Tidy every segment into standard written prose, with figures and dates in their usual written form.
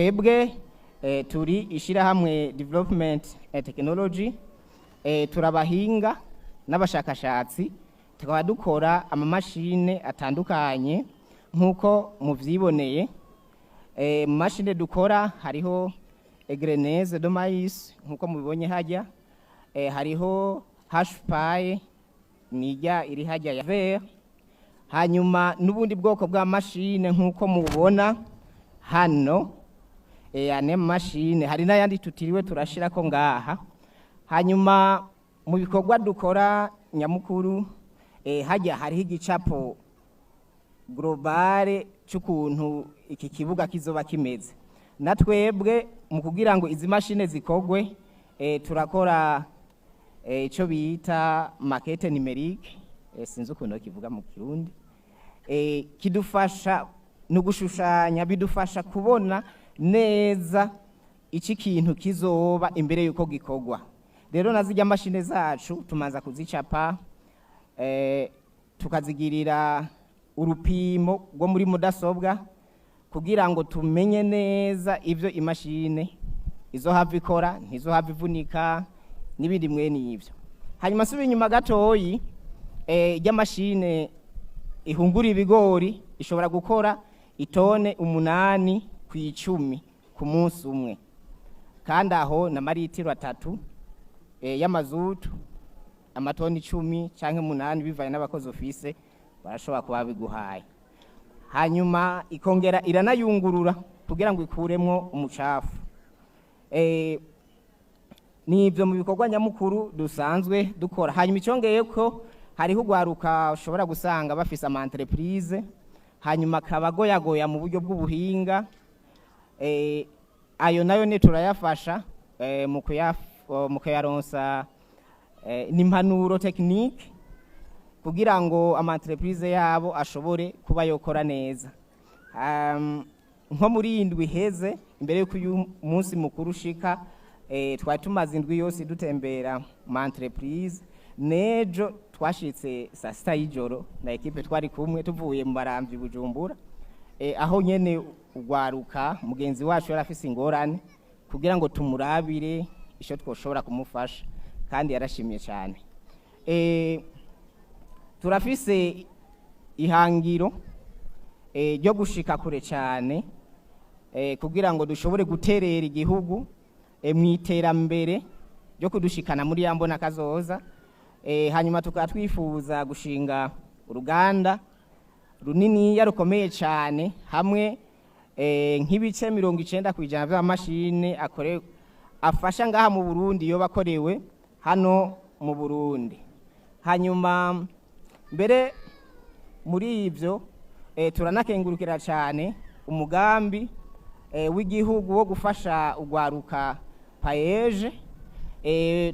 Twebwe turi ishyirahamwe Development and Technology, turabahinga n'abashakashatsi, tukaba dukora amamashine atandukanye nk'uko muvyiboneye. Mu mashine dukora hariho égreneuse de maïs nk'uko mubibonye hajya, hariho hache-paille nijya iri hajya ya vert, hanyuma n'ubundi bwoko bwa mashine nk'uko mubona hano. Ane mashine hari n'ayandi tutiriwe turashirako ngaha. Hanyuma mu bikorwa dukora nyamukuru, hajya hariho igicapo global c'ukuntu iki kibuga kizoba kimeze. Na twebwe mu kugira ngo izi mashine zikogwe, turakora ico bita maquette numérique, sinzi ukuntu kivuga mu Kirundi, kidufasha no gushushanya, bidufasha kubona neza iki kintu kizoba imbere yuko gikorwa. Rero na zirya mashine zacu tumanza kuzicapa, tukazigirira urupimo rwo muri mudasobwa kugira ngo tumenye neza ivyo imashine izohava ikora, ntizohava ivunika n'ibindi mwene ivyo. Hanyuma suba inyuma gatoyi, ry'amashine ihungura ibigori ishobora gukora itone 8 ku 10 ku munsi umwe, kandi aho na maritiro 3 y'amazutu, amatoni 10 canke 8 bivanye n'abakozi ufise, barashobora kuba biguhaye. Hanyuma ikongera iranayungurura kugira ngo ikuremwo umucafu. Nivyo mu bikorwa nyamukuru dusanzwe dukora. Hanyuma icyongeye ko hariho ugwaruka ushobora gusanga bafise ama entreprise, hanyuma akaba agoyagoya mu buryo bw'ubuhinga. Ayo nayo ni turayafasha mu kuyaronsa n'impanuro technique kugira ngo ama entreprise yabo ashobore kuba yokora neza. Nko muri iyi ndwi iheze, imbere yuko uyu munsi mukuru ushika, twari tumaze indwi yose dutembera mu entreprise. Nejo twashitse saa 6 y'ijoro na équipe twari kumwe, tuvuye mu Baramvyi Bujumbura, aho nyene ugwaruka mugenzi wacu yari afise ingorane, kugira ngo tumurabire ico twoshobora kumufasha, kandi yarashimye cyane. Turafise ihangiro ryo gushika kure cyane, kugira ngo dushobore guterera igihugu mu iterambere ryo kudushikana muri ya mbona kazoza. Hanyuma tukaba twifuza gushinga uruganda runiniya rukomeye cyane, hamwe nk'ibice 90% vy'amashini akore afasha ngaha mu Burundi yo bakorewe hano mu Burundi. Hanyuma mbere muri ivyo, turanakengurukira cyane umugambi w'igihugu wo gufasha ugwaruka PAEEJ.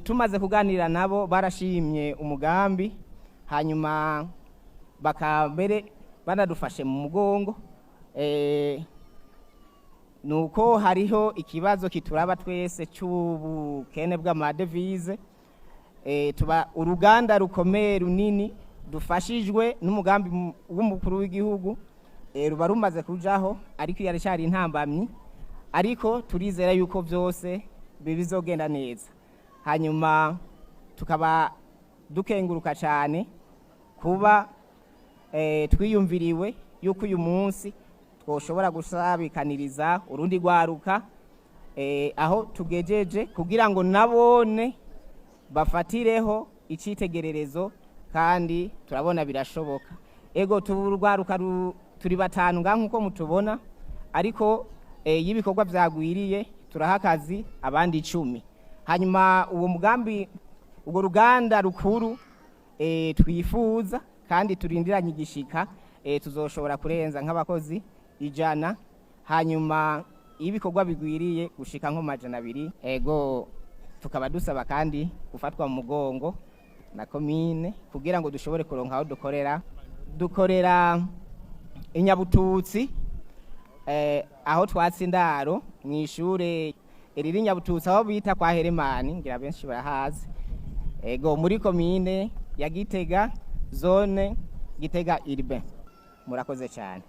Tumaze kuganira nabo barashimye umugambi, hanyuma bakambere banadufashe mu mugongo. Nuko hariho ikibazo kituraba twese cy'ubukene bw'amadevize. Tuba uruganda rukomeye runini dufashijwe n'umugambi w'umukuru w'igihugu, ruba rumaze kujaho, ariko yaracyari intambamyi, ariko turizera yuko byose bizogenda neza. Hanyuma tukaba dukenguruka cyane kuba twiyumviriwe yuko uyu munsi twoshobora gusabikaniriza urundi rwaruka aho tugejeje, kugira ngo nabone bafatireho icyitegererezo, kandi turabona birashoboka. Ego, turwaruka turi batanu ngaha nkuko mutubona, ariko iyo ibikorwa vyagwiriye turaha akazi abandi 10. Hanyuma uwo mugambi, urwo ruganda rukuru twifuza kandi turindiranye igishika, tuzoshobora kurenza nk'abakozi 100, hanyuma iyo ibikorwa bigwiriye gushika nko 200. Ego, tukaba dusaba kandi gufatwa mu mugongo na komine kugira ngo dushobore kuronka aho dukorera. Dukorera Inyabututsi, aho twatse indaro mu ishure riri Nyabututsi, aho bita kwa Heremani, ngira benshi barahazi. Ego, muri komine ya Gitega, zone Gitega urbain. Murakoze cyane.